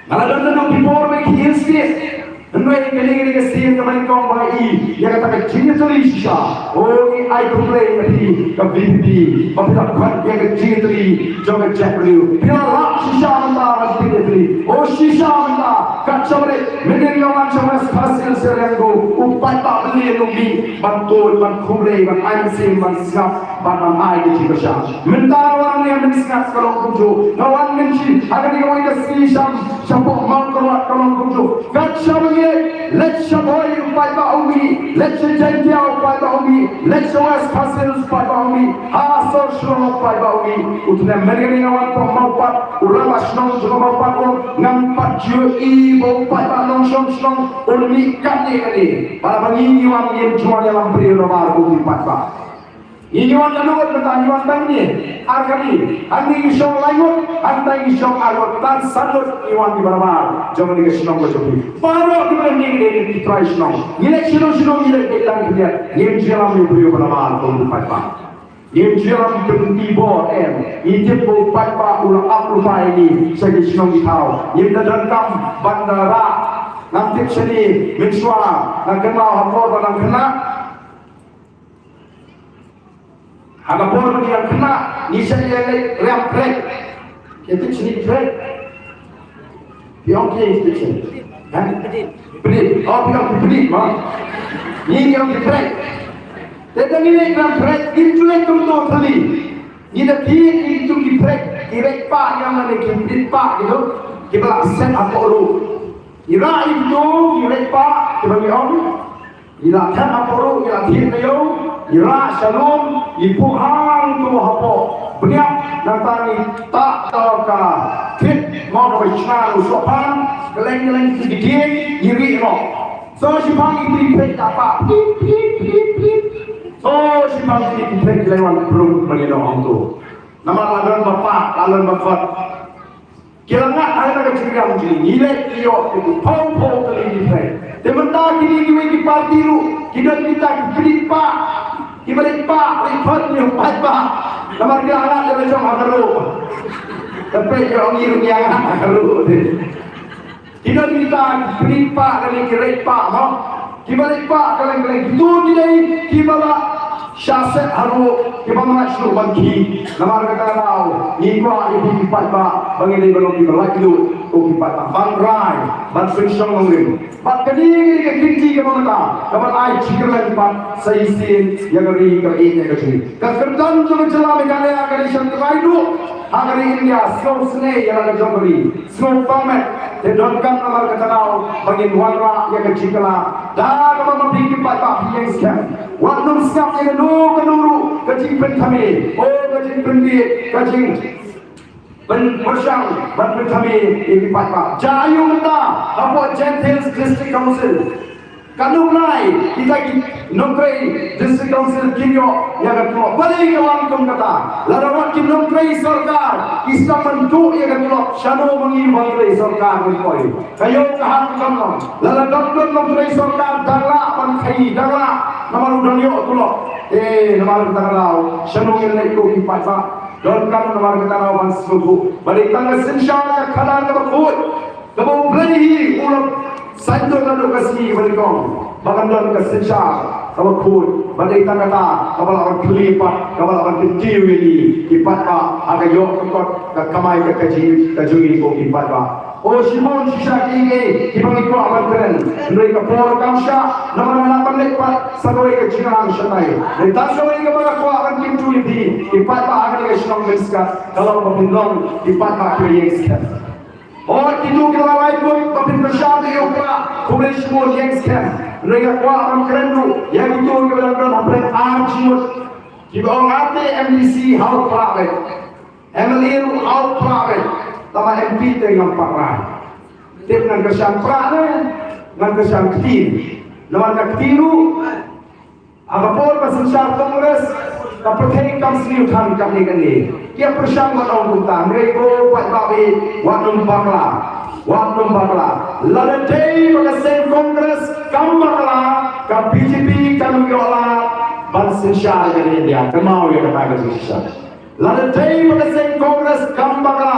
Nga la don naduh ki por ba ki Hill State. Hynrei kane ka dei ka sien kaba nyngkong ba nga ïohi ïa kata ka jingïatylli shisha. O, ngi ai khublei ïa phi ka V P P ba phi la khot ïa ka jingïatylli jong ka jaitbynriew. Phi la lap shisha mynta ban pynïatylli. O shisha mynta, kat shaba dei mynnin nga wan sha West Khasi Hills sha Riangdo, u paidbah Blei u mih ban tuid, ban khublei, ban ai mynsiem, ban sngap, ban, ban ai ka jingkyrshan. Mynta nga wan mynne, mynsngat ka long kumjuh. Nga wan mynshwa ha kane kawei ka sngi sham shapoh Mawkyrwat ka long kumjuh. Kat shaba ngi leit, leit sha Bhoi u paidbah u mih, leit sha Jaintia u paidbah u mih, leit sha West Khasi Hills u paidbah u mih, ha sor Shillong u paidbah u mih. U tnem mynne nga wan hapoh Mawpat, u rangbah shnong jong ka Mawpat u ong, ngam pat ju ïohi ba u paidbah nongshong shnong un mih katne katne. Bad haba ngi ngi wan, ngim ju wan ïalam briew namar u paidbah. Ngi ngi wan ka ngut mynta, ngi wan tang ngi ar kali. Hangne ngi shong lai ngut, hangtai ngi shong ar ngut, tang san ngut ngi wan ngi barabar jong kane ka shnong ka jong ngi. Baroh kiba don ngi dei ki trai shnong. Ngi leit shano shano ngi leit beit tang khyndiat. Ngim ju ïalam ïa u briew barabar kum u paidbah. Ngim ju ïalam pynbor em. Ngi tip ba u paidbah u la ap lypa ïa ngi sha ki shnong ki thaw. Ngim da donkam ban da rah. Ngam tip shane mynshuwa nga kynmaw ha por ba dang khynnah. Ha ka por ba ngi dang khynnah ngi shait ïaleit riam phrek. Ïa tip shane phrek. Phi ong phi ïa tip shane. Ha? Pdit. Oh, phi ong phi pdit mo. Ngi ngi ong phi phrek. Te da ngi leit riam phrek, ngi ju leit kumto thali. Ngi da thied ïa kitu ki phrek, ki rek pah, ngi ong lane ki pdit pah kitu. Kiba la set hapoh ruh. Ngi rah ïa kitu ki rek pah kiba ngi ong. Ngi la thep hapoh ruh, ngi la thied na ïew, ngi rah sha lum, ngi buh hangto hapoh bniap, nangta ngi tah tang ka thied mo kaba shna u sohphan, kylleng kylleng ki dieng, ngi rieh noh. So shiphang ïa ki phrek ki pah, pip pip pip pip. So shiphang ïa ki phrek ki la wan prum ban ïa noh hangto. Namar la don ba pah, la don ba khot. Ki la ngat ha kata ka jingriam jong ngi, ngi leit ïoh ïa ki phew phew tylli ki phrek. Te mynta kine kiwei ki party ruh ki don kita ki pdit pah, kiba leit pah leit khot ïa u paidbah. Namar ki la ngat ïa la jong ha ka ruh. Te peit ïa ngi ruh ngi ngat ha ka ruh te. Ki don kita ki pdit pah lane ki rek pah mo. Kiba leit pah kylleng kylleng, kito ki dei kiba la shah set haruh, kiba ym lah shuh ban khih. Namar kata ka daw ngi kwah ïa phi ki paidbah ba ngi dei ban long kiba laitluid, Ko ki paidbah ban rai ban pynshong nongrim. Bad kane ka kynti kaba mynta ka ban ai jingkyrmen pat sa shisien ïa ka ri ka ïing ïa ka jong ngi. Ka kyrdan jong ka jylla Meghalaya ka dei sha trai duh ha ka ri India, sngewsynei ïa la ka jong ka ri, sngewbang met. Te donkam namar kata ka daw ba ngin wanrah ïa ka jingkylla da kaba ma phi ki paidbah phi ïeng skhem. Wat nym sngap ïa kano kano ruh ka jingpynthame, oh ka jingpynbieit, ka jing pynpyrshang ban pynthame ïa ki paidbah. Jia aïu mynta hapoh Jaintia Hills District Council? Katno nai kita ki nongtrei District Council kim ïoh ïa ka tulop? Balei ka wan kum kata? Lada wat ki nongtrei sorkar ki sdang ban duh ïa ka tulop, shano ma ngi ba trei sorkar ngin poi? Ka ïoh ka hap kam long. Lada dang don nongtrei sorkar dang lah ban khaii, dang lah namar u dang ïoh tulop. Eh, namar kata ka daw shano ngin leit ko ki paidbah? Donkam namar kata ka daw ban sngewthuh ba dei tang ka synshar ka khadar kaba khuid kaba U Blei hi u la saiñdur naduh ka sngi ba nyngkong ba kan don ka synshar kaba khuid, ba dei tang kata kaba lah ban khlieh pat, kaba lah ban kyntiew ïa ngi ki paidbah ha ka ïoh ka kot ka kamai ka kajih ka jong ngi ko ki paidbah. Oh, shibun shisha kiei kiei kiba ngi kwah ban kren, hynrei ka por kam shah namar nga lah ban leit pat sa kawei ka jingrang shatai. Hynrei tang kawei kaba nga kwah ban kyntu ïa phi ki paidbah ha kane ka shnong Mynskhat ka long ba phin long ki paidbah kiba ïeng skhem. Oh, kito kiba la rai kut ba phin pyrshang ïa u Prah, khublei shibun, ïeng skhem. Hynrei nga kwah ban kren ruh ïa kito kiba dang don hapdeng ar jingmut, kiba ong ate MDC ha u Prah beit, MLA ruh ha u Prah beit, tangba MP te ngam pat rai. Tip ngan kyrshan Prah ne ngan kyrshan ktien? Namar ka ktien ruh ha ka por ba synshar Congress ka pyrthei kam sniew than katne katne. Ki ïa pyrshang ban ong kumta, hynrei ko paidbah, wat nym bakla, wat nym bakla. Lada dei ba ka seng Congress kam bakla, ka BJP kam ïoh lad ban synshar ïa ka India. Kynmaw ïa kata ka jingshisha. Lada dei ba ka seng Congress kam bakla,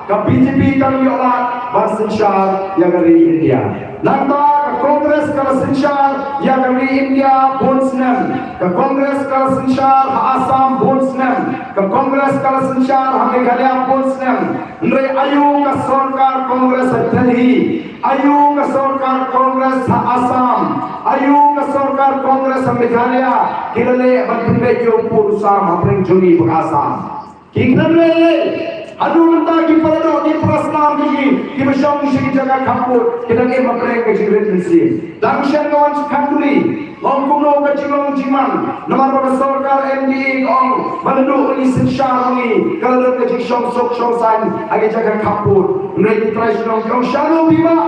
ka BJP kam ïoh lad ban synshar ïa ka ri India. Nangta ka Congress ka la synshar ïa ka ri India bun snem. Ka Congress ka la synshar ha Assam bun snem. Ka Congress ka la synshar ha Meghalaya bun snem. Hynrei aïu ka sorkar Congress ha Delhi? Aïu ka sorkar Congress ha Assam? Aïu ka sorkar Congress ha Meghalaya ki la leh ban pynbeit ïa u pud u sam hapdeng jong ngi bad Assam? Ki khlem leh lei. Haduh mynta ki para doh ki para snam jong ngi kiba shong sha ki jaka khappud ki dang im hapdeng ka jingrit mynsiem. Dang shen ka wan sha Khanduli. Long kumno ka jinglong jingman namar ba ka sorkar MDA ka ong ba naduh ba ngi synshar ma ngi ka la don ka jingshong suk shong saiñ ha ki jaka khappud. Hynrei ki trai shnong ki ong shano phi bah?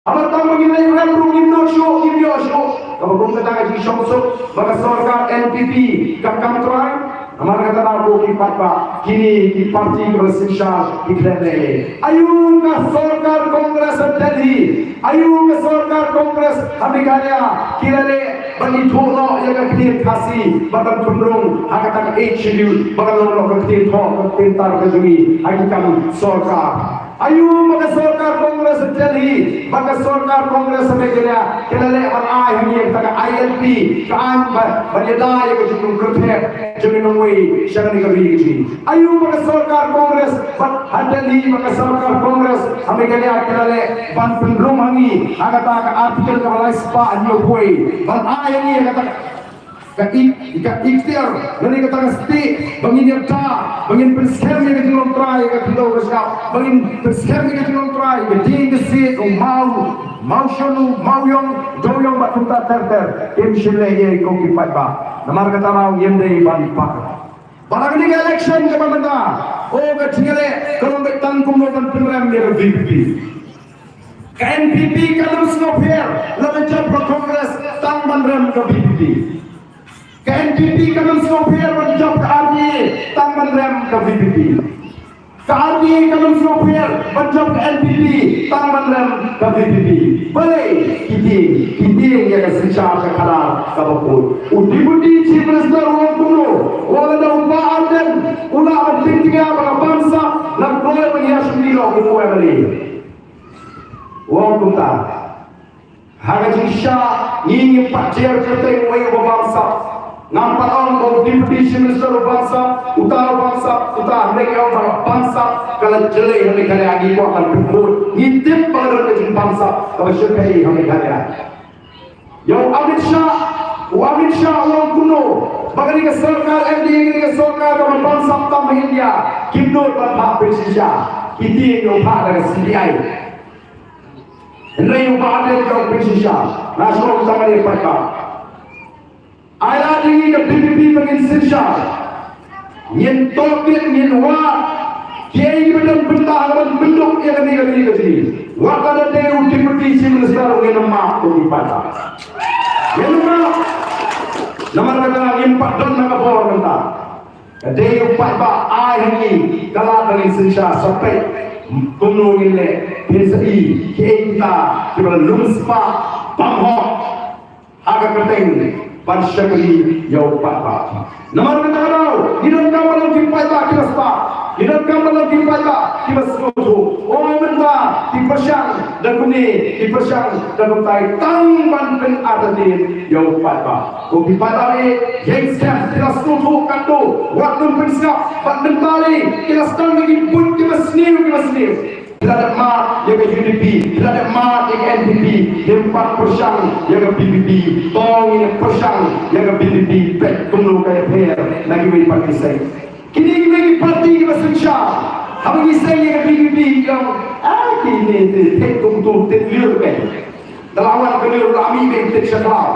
Haba tang ba ngin leit rem ruh ngim nud shuh, ngim ïoh shuh. Kaba kum kata ka jingshong suk ba ka sorkar NPP ka kam trai. Namar kata ba ko ki paidbah, kine ki parti kiba la synshar ki khlem leh lei. Aïu ka sorkar Congress ha Delhi, aïu ka sorkar Congress ha Meghalaya ki la leh ban ithuh noh ïa ka ktien Khasi bad ban pynrung ha kata ka Eighth Schedule ba kan long noh ka ktien thoh, ka ktien tar ka jong ngi ha ki kam sorkar? Aïu ba ka sorkar Congress ha Delhi bad ka sorkar Congress ha Meghalaya ki la leh ban ai ha ngi ïa kata ka ILP, ka aiñ ba, ban ïada ïa ka jinglong kyrteng jong ngi nongwei sha kane ka ri ka jong ngi? Aïu ba ka sorkar Congress bad ha Delhi bad ka sorkar Congress ha Meghalaya ki la leh ban pynrung ha ngi ha kata ka article kaba lai spah hynñiewphew ban ai ha ngi ïa kata ka ik-, ka ikhtiar lane kata ka stieh ba ngin ïada, ba ngin pynskhem ïa ka jinglong trai ïa ka khyndew ka shyiap, ba ngin pynskhem ïa ka jinglong trai ïa ka dieng ka siej, u maw, maw shanu, maw ïong, dew ïong bad kumta ter ter. Kim shym leh ei ko ki paidbah. Namar kata ruh ngim dei ban bakla. Bad ha kane ka election kaba mynta, oh ka jingïaleh ka long beit tang kumno ban pynrem ïa ka VPP. Ka NPP kam sngewpher lada jop ka Congress tang ban rem ka VPP. Ka NPP kam sngewpher ban jop ka RDA tang ban rem ka VPP. Ka RDA kam sngewpher ban jop ka NPP tang ban rem ka VPP. Balei? Ki tieng, ki tieng ïa ka synshar ka khadar kaba khuid. U Deputy Chief Minister u ong kumno? U ong lada u Bah Ardent u lah ban pyntikna ba ka bamsap, nga kloi ban ïashim ïa u kum u MLA. U ong kumta. Ha ka jingshisha ngi ngim pat jer kyrteng uwei uba bamsap. Ngam pat ong ba u Deputy Chief Minister u bamsap, uta u bamsap, uta, hynrei ngi ong ba ka bamsap ka ka la jlei ha Meghalaya, ngi kwah ban pynkut, ngi tip ba ka don ka jingbamsap kaba shyrkhei ha Meghalaya. Ïa u Amit Shah, u Amit Shah u ong kumno ba kane ka sorkar M D A, kane ka sorkar kaba bamsap tam ha India, kim nud ban phah pynshisha, ki tieng ïa u phah da ka C B I. Hynrei u Bah Ardent u ong pynshisha, nga shu ong tang ïa u paidbah. Ai lad ïa ngi ka V P P ba ngin synshar. Ngin tohkit, ngin wad kiei kiba don bynta ha kaba bynduh ïa kane ka ri ka jong ngi. Wat lada dei u Deputy Chief Minister ruh ngin ym map, ko ki paidbah. Ngin ym map. Namar kata ngim pat don na ka bor mynta. Ka dei u paidbah ai ha ngi ka lad ba ngin synshar, sa peit kumno ngin leh, phin sa ïohi kiei kita kiba la lum spah bym hok ha ka kyrteng ban shakri ïa u paidbah. Namar kata ka daw ngi donkam ban long ki paidbah kiba spah, ngi donkam ban long ki paidbah kiba sngewthuh. O mynta ki pyrshang da kumne, ki pyrshang da kumtai, tang ban pynartatien ïa u paidbah. Ko ki paidbah, ïeng skhem, ki la sngewthuh katto, wat nym pynsngap, bad mynta lei ki la sdang da ki buit kiba sniew kiba sniew. Ki la dep mad ïa ka U D P, ki la dep mad ïa ka N P P, kim pat pyrshang ïa ka V P P. To ngin ïa pyrshang ïa ka V P P, peit kumno ka ïapher na kiwei pat ki seng. Kine kiwei ki party kiba synshar, haba ngi seng ïa ka V P P, ki ong, ah, kine te, te kum tu, te lyiur peit. Te la wan ka lyiur la mih beit, te sha khlaw.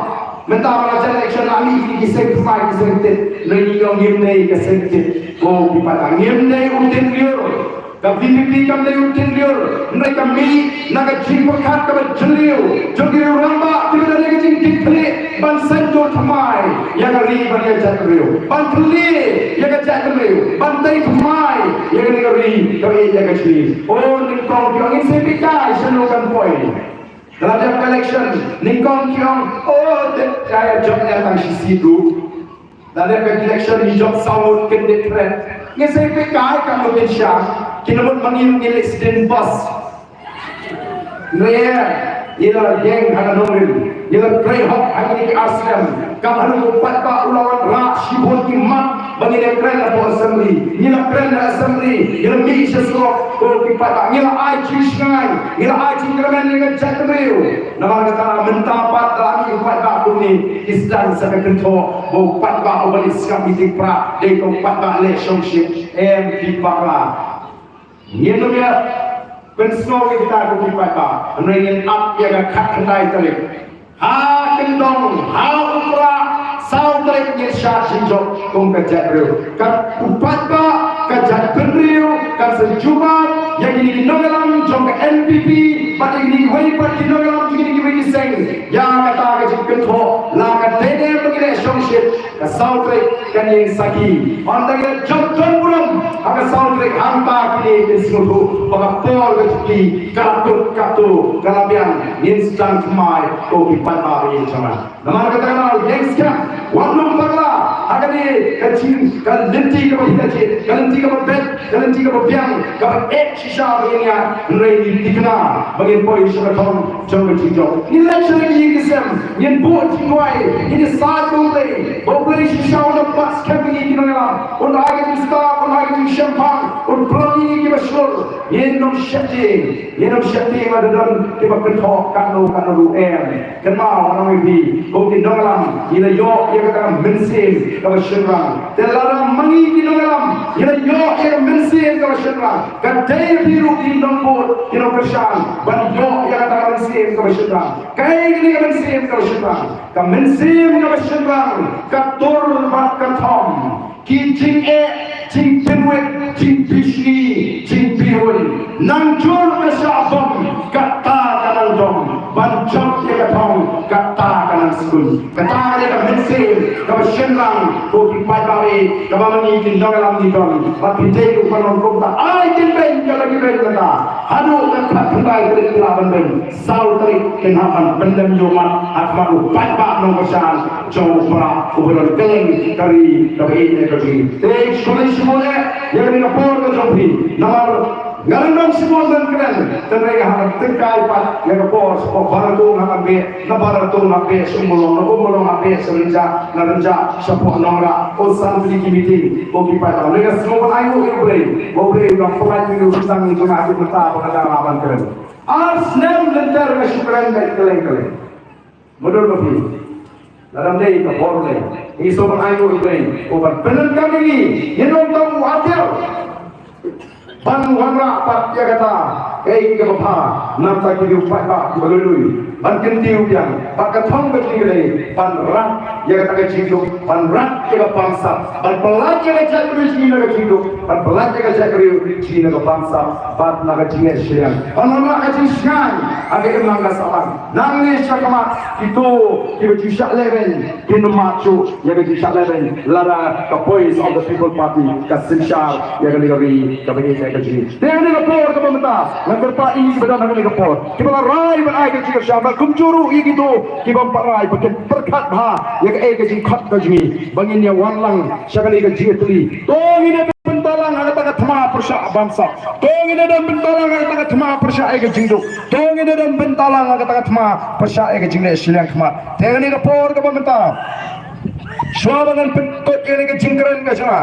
Mynta ba la jan election la mih kine ki seng thymmai, ki seng tit. Ngi ong ngim dei ka seng tit. Ko ki paidbah, ngim dei u tit lyiur. Ka V P P kam dei u tit lyiur, hynrei ka mih na ka jingpyrkhat kaba jylliew jong ki rangbah kiba don ka jingkitkhlieh ban saiñdur thymmai ïa ka ri bad ïa ka jaitbynriew, ban khlieh ïa ka jaitbynriew, ban tei thymmai ïa kane ka ri kaba ïeit ïa ka jong ngi. O nyngkong ki ong ngin sa peit kai shano kan poi. Lada dep ka election nyngkong ki ong, o, dep kai jop ïa tang shi seat ruh. Lada dep ka election ngi jop saw ngut, kyndit kren. Ngi sa peit kai kam mut ngi sha. Ki la mut ma ngi ngi leh student bus. Ngi la ïeng ha ka nongrim, ngi la trei hok ha kine ki ar snem. Kam haduh u paidbah u la wanrah shibun ki mat ba ngin ïa kren hapoh Assembly. Ngi la kren ha Assembly, ngi la mih sha surok, ko ki paidbah, ngi la ai jingshngaiñ, ngi la ai jingkyrmen ïa ka jaitbynriew. Namar kata mynta pat da la mih u paidbah kumne, ki sdang sa ka kynthoh ba u paidbah uba leit sngap meeting Prah dei ka u paidbah leh shongshit. Em ki bakla. Ngin ym ïa pynsngew ïa kita ko ki paidbah, hynrei ngin ap ïa ka khatkhyndai tarik. Ha kyndong, ha u Prah, saw tarik ngin shad jingjop kum ka jaitbynriew. Ka u paidbah, ka jaitbynriew kan sa jubab ïa kine ki nongïalam jong ka N P P bad ïa kine kiwei pat ki nongïalam jong kine kiwei ki seng ïa kata ka jingkynthoh, la ka dei ne em ba ngi leh shongshit. Ka saw tarik kan ïeng sakhi. Hangta ngi la jop don burom ha ka saw tarik, hangta kine kin sngewthuh ba ka por ka jong ki ka la kut katto, ka la biang. Ngin sdang thymmai ko ki paidbah ba ïeit jong nga. Namar kata ka daw ïeng skhem, wat lum bakla ha kane ka jing, ka lynti kaba hi ka jingim, ka lynti kaba beit, ka lynti kaba biang, kaba eh shisha ba ngin ïaid, hynrei ngi thikna ba ngin poi sha ka thong jong ka jingjop. Ngin leit sha la ki ïing ki sem, ngin buh jingduwai, ngin ïasaid bad U Blei, ba U Blei shisha un ym bat skhem ïa ngi ki nongïalam, un ai ka jingstad, un ai ka jingshemphang, un pynlong ïa ngi kiba shlur. Ngin ym sheptieng, ngin ym sheptieng lada don kiba kynthoh katno katno ruh, em. Kynmaw, nga ong ïa phi, ko ki nongïalam, ngi la ïoh ïa kata ka mynsiem kaba shynrang. Te lada ma ngi ki nongïalam ngi la ïoh ïa ka mynsiem kaba shynrang, ka dei ïa phi ruh ki nongbud, ki nongkyrshan, ban ïoh ïa kata ka mynsiem kaba shynrang. Kaei kane ka mynsiem kaba shynrang? Ka mynsiem kaba shynrang ka tur bad ka thom. Ki jingeh, jingpynwit, jingbishni, jingbyrngem. Nang jur ka shah bom, kata ka nang dom. Ban jop ïa ka thong, kata ka nang skun. Kata ka dei ka mynsiem kaba shynrang, ko ki paidbah, kaba ma ngi ki nongïalam ngi don. Bad phi dei ruh ban long kumta. Ai kin beiñ, ka la ki beiñ kata. Haduh ka khatkhyndai tarik ki lah ban beiñ. Saw tarik kin hap ban pyndem ïa u mat ha khmat u paidbah nongkyrshan jong u Prah uba don kylleng ka ri kaba ïeit ka jong ngi. Te sngewbha sngewbha ïa kane ka por ka jong phi. Namar Nga dang don shibun ban kren, tang nga hap ban tyngkai pat ïa ka por, shapoh Baratung hap ban beh, na Baratung hap beh sha Ummulong, na Ummulong hap beh sha Rynjah, na Rynjah shapoh Nongrah, ko san tylli ki meeting, ko ki paidbah. Nga sngew ban ainguh ïa U Blei, U Blei u dang pynlait ïa u ryndang jong nga haduh mynta ba nga dang lah ban kren. Ar snem lynter nga shu kren beit kylleng kylleng. Mudui ma phi. Lada ym dei ka bor Blei, ngi sngewbha ban ainguh ïa U Blei, u ban pyndonkam ïa ngi, ngin long tang u ater ban wanrah pat ïa kata kaei kaba bha na ka bynta ki paidbah kiba lui lui, ban kyntiew biang bad ka thong ka jong ngi ka dei ban rat ïa kata ka jingduk, ban rat ïa ka bamsap, ban pyllait ïa ka jaitbynriew jong ngi na ka jingduk, ban pyllait ïa ka jaitbynriew jong ngi na ka bamsap bad na ka jingeh shiliang, ban wanrah ka jingshngaiñ ha ka imlang ka sahlang. Nangne shakhmat kito kiba ju shah lehbeiñ kin ym mad shuh ïa ka jingshah lehbeiñ lada ka Voice of the People Party ka synshar ïa kane ka ri kaba ïeit ka jong ngi. Te ha kane ka por kaba mynta nga kyrpad ïa ngi kiba don ha kane ka por, kiba la rai ban ai ka jingkyrshan, bad kumjuh ruh ïa kito kiba ym pat rai, ba kin pyrkhat bha ïa kaei ka jingkhot ka jong ngi ba ngin ïa wan lang sha kane ka jingïatylli. To ngin ïa bynta lang ha kata ka thma pyrshah bamsap. To ngin ïa don bynta lang ha kata ka thma pyrshah ïa ka jingduk. To ngin ïa don bynta lang ha kata ka thma pyrshah ïa ka jingleh shiliang khmat. Te kane ka por kaba mynta, shuwa ba ngan pynkut ïa kane ka jingkren ka jong nga,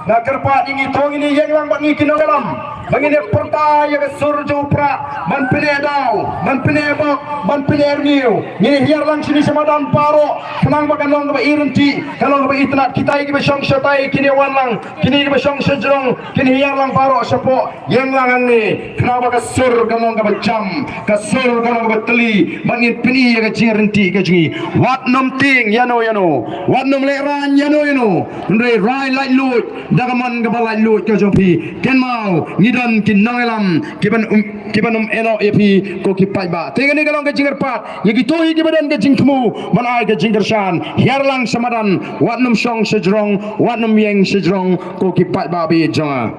nga kyrpad ïa ngi, to ngin ïa ïeng lang bad ngi ki nongïalam, ba ngin ïa pyrta ïa ka sur jong u Prah ban pyneh daw, ban pyneh bok, ban pyneh rngiew. Ngin ïa hiar lang shane sha madan baroh khnang ba kan long kaba itynnad, kan long kaba itynnad. Kita kiba shong shatai kin ïa wan lang, kine kiba shong shajrong kin hiar lang baroh shapoh. Ïeng lang hangne khnang ba ka sur kan long kaba jam, ka sur kan long kaba tylli, bad ngin pyni ïa ka jingïaryntih ka jong ngi. Wat nym tieng ïano ïano, wat nym lehraiñ ïano ïano. Hynrei rai laitluid da ka mon kaba laitluid ka jong phi. Kynmaw ngi don ki nongïalam kiban um, kiban ym ïehnoh ïa phi ko ki paidbah. Te kane ka long ka jingkyrpad ïa kito hi kiba don ka jingthmu ban ai ka jingkyrshan. Hiar lang sha madan, wat nym shong shajrong, wat nym ïeng shajrong ko ki paidbah ba ïeit jong nga.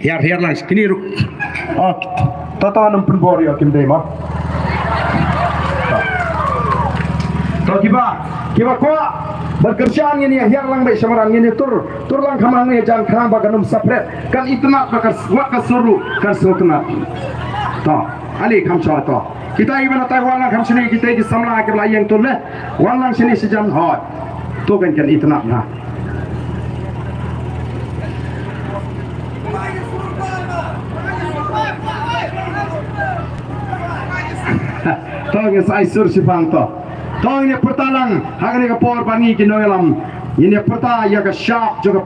Hiar, hiar lang kine ruh. Oh, to, to, ngan pynbor ïa kim dei ma. To kiba, kiba kwah ban kyrshan ngin ïa hiar lang beit sha madan, ngin ïa tur, tur lang kham hangne jan khnang ba kan ym separate. Kan itynnad ba ka, wat ka sur ruh kan sngewtynnad. To, ale kham shuwa to. Kita kiba na Taiwan lang kham shane, kita ki samla kiba la ïeng tur leh. Wan lang shane shi jan hoi. To kan kan itynnad na. To ngin sa ai sur shipang to. To ngin ïa pyrta lang ha kane ka por ba ngi ki nongïalam ngin ïa pyrta ïa ka shap jong ka